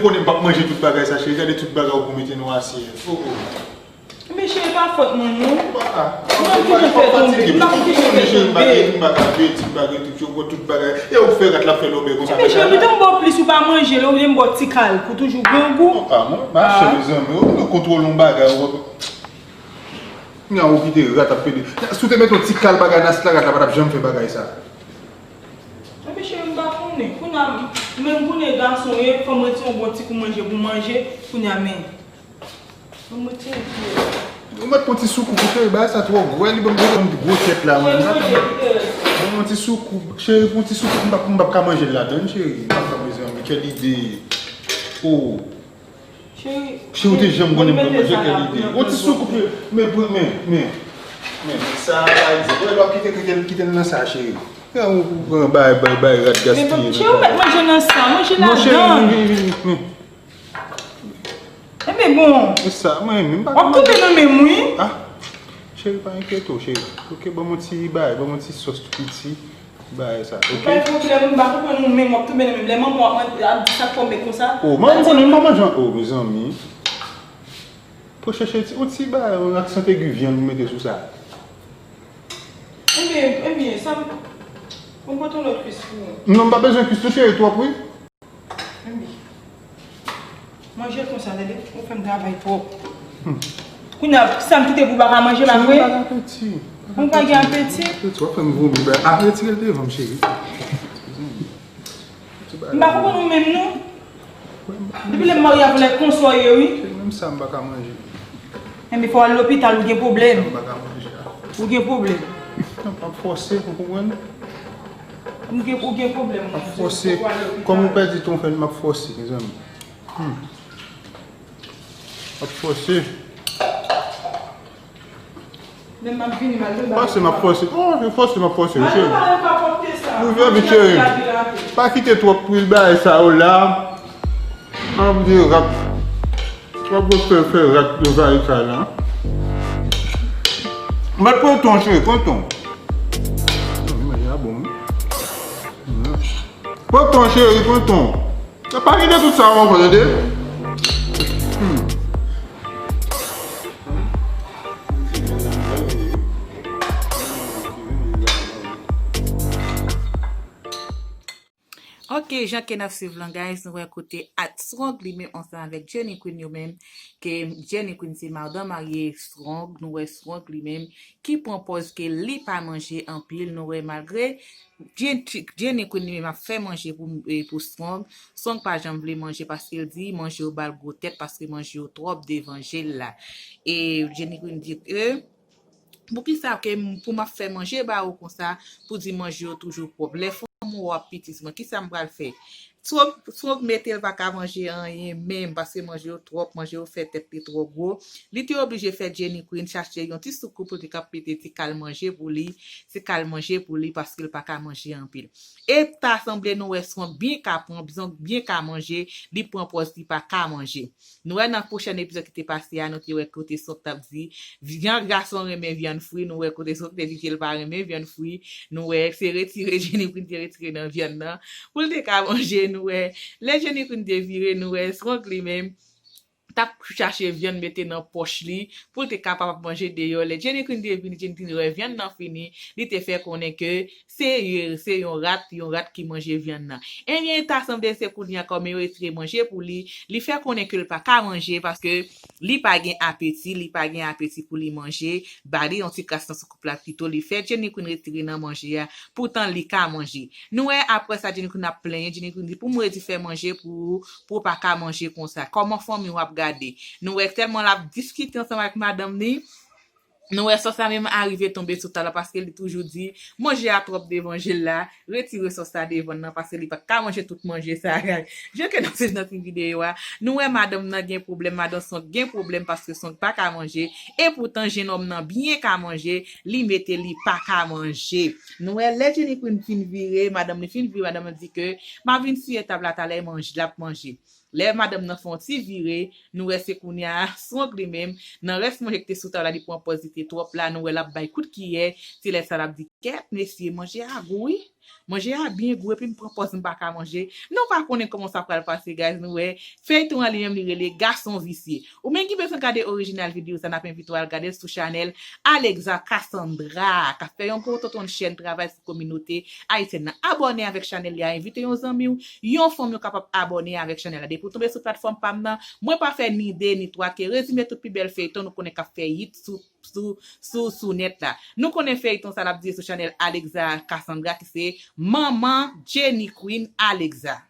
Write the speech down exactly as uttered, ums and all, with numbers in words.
Konnen m p ap manje tout bagay sa, cheri. Gade tout bagay ou pou mete nan asyèt. Oh, oh. Men cheri, pa fòt mwen non. Ah, Mwen ki te fè tonbe. M pa konn ki te fè tonbe. M pa ka beti, m pa gen tout yo, tout bagay. E ou fè rat la fè lòbè konsa. Men cheri, m te ba w plis ou pa manje, lè ou vle m ba w ti kal pou toujou grangou. Ah, mwen, mache, mezanmi, ou nou kontwole yon bagay. Nya ou kite rat ap pede. Si w te mete yon ti kal bagay nan sit la, rat la pa t ap janm fè bagay sa. Epi cheri, m pa konnen. Kounye a, menm kounye gason ye, fò m retire yon bon ti kou manje pou manje, kounye a men. Fò m retire ti. Ou mèt pran ti soukoup ou cheri, bagay sa twò gwo, li ban m gwo tèt la, mwen. Ban m ti soukoup, cheri, pran ti soukoup, m p ap, m p ap ka manje l ladann, cheri. M p ap ka manje, men kèl ide. Oh. Cheri, ou te janm konnen m manje kèl ide. Yon ti soukoup, men, men, men, men, men, sa, pa egzanp, wè, lè w kite, kite, kite l nan sa, cheri. Ou pran bay, bay, bay, rat gaspiye. Cheri, ou mèt manje nan sa, manje ladann. Enben bon. E sa, mwen menm pa. W ap tonbe nan men m wi. Ah. Cheri, pa enkyete w, cheri. Ok, ban m yon ti bay, ban m yon ti sòs tou piti. Bagay sa, ok. Pa gen pwoblèm, m pa konprann ou menm, w ap tonbe nan men m. Lè manman w ap di sa k fè w met konsa. Oh, manman konnen m pa manje. Oh, mezanmi. Pou chèche ti, yon ti bagay, yon aksan tegi vyann pou mete sou sa. Ebyen, ebyen, sa m. Mwen pote yon lòt kwis pou ou. Non, m pa bezwen kwis tou, cheri, twòp wi. Manje konsa, tande, ou fè m travay twòp. Kounye a, sa m kite pou w pa ka manje, pa vre? Mwen pa gen apeti. Apeti, w ap fè m vomi. Ba, a, retire l devan m, cheri. M pa konprann ou menm, non. Depi lè m marye avè w, lè konsa w ye, wi. Cheri, menm sa, m pa ka manje. Enben, fò w al lopital, ou gen pwoblèm. Sa, m pa ka manje a. Ou gen pwoblèm. Non, m ap fòse, ou konprann? Ou gen, ou gen pwoblèm. M ap fòse. Kòm ou pèdi ton fèl, m ap fòse, mezanmi. Hmm. M ap fòse. Men m ap vini, m al nan bagay. Fòse, m ap fòse. Oh, se fòse, m ap fòse, wi, cheri. Ou vle vit, cheri. Pa kite twòp pil bagay sa yo la. An m di rat. Twòp gwo fè, fè rat yo vaye kay la. Mèt pran ton, cheri, pran ton. Manje a bon, wi. Pran ton, cheri, pran ton. Sa pa kite tout sa ankò, tande? Hmm. Ok, jan ke n ap swiv lan, guys, nou wè kote At Strong li menm ansanm avèk Jenny Queen yo menm, ke Jenny Queen se madanm marye Strong, nou wè Strong li menm ki pran pòz ke li pa manje anpil, nou wè malgre Jen-, Jenny Queen li menm ap fè manje pou, e, pou Strong, Strong pa janm vle manje paske l di manje yo ba l gwo tèt paske manje yo twòp devan je l la. E Jenny Queen di ke Poukisa ke m, pou m ap fè manje ba ou konsa, pou di manje yo toujou pwòp? Lè fanm ou ap piti sou mwen, kisa m pral fè? Strong, Strong mete l pa ka manje anyen menm, paske manje yo twòp, manje yo fè tèt li twò gwo. Li te oblije fè Jenny Queen chache yon ti soukoup pou li te ka mete ti kal manje pou li, ti kal manje pou li, paske l pa ka manje anpil. E ta sanble nou wè Strong byen ka pran, Strong byen ka manje, li pran pòz li pa ka manje. Nou wè nan pwochèn epizòd ki te pase a, nou te wè kote Strong t ap di, vyann gason renmen vyann fri, nou wè kote Strong te di ke l pa renmen vyann fri, nou wè se retire Jenny Queen te retire nan vyann nan, pou l te ka manje, nou wè, lè Jenny Queen te vire, nou wè Strong li menm, t ap chache vyann mete nan pòch li, pou l te kapab ap manje deyò. Lè Jenny Queen te vini, Jenny Queen te wè vyann nan fini, li te fè konnen ke se, se yon rat, yon rat ki manje vyann nan. Ebyen, ta sanble se kounye a kòm yo retire manje pou li, li fè konnen ke l pa ka manje paske li pa gen apeti, li pa gen apeti pou li manje, ba li yon ti kras nan soukoup la pito, li fè Jenny Queen retire nan manje a, poutan li ka manje. Nou wè apre sa Jenny Queen ap plenyen, Jenny Queen di pou m redi fè manje pou ou, pou w pa ka manje konsa. Kòman fanmi w ap gade? Nou wè tèlman l ap diskite ansanm avèk madanm li, nou wè sòs la menm arive tonbe sou tab la paske li toujou di manje a twòp devan je l la, retire sòs la devan l nan paske li pa ka manje tout manje sa. Jan ke n ap swiv nan ti videyo a, nou wè madanm nan gen pwoblèm, madanm Strong gen pwoblèm paske Strong pa ka manje, e poutan jennonm nan byen ka manje, li mete li pa ka manje. Nou wè lè Jenny Queen fin vire, madanm li fin vire, madanm nan di ke m ap vin siye tab la talè, manje, l ap manje. Lè madanm nan fè yon ti vire, nou wè se kounye a Strong li menm, nan rès manje ki te sou tab la, li pran pòz li te twòp la, nou wè l ap bay kout kiyè, se lè sa l ap di, kèt mesye, manje a gou wi. Manje a byen gou epi m pran pòz m pa ka manje. Nou pa konnen kòman sa pral pase, guys. Nou wè, feyton an li menm li rele Gason Visye. Ou menm ki bezwen gade orijinal videyo sa, n ap envite w al gade l sou chanèl Alexa Cassandra, k ap fè yon gwo tonton chèn travay sou kominote ayisyèn nan. Abòne avèk chanèl li a, envite yon zanmi w, yon fanmi w kapab abòne avèk chanèl la. Depi w tonbe sou platfòm pa m nan, mwen pa fè ni de ni twa ke rezime tout pi bèl feyton nou konnen k ap fè yit sou sou, sou, sou nèt la. Nou konnen feyton sa n ap di sou chanèl Alexa Cassandra ki se manman Jenny Queen Alexa.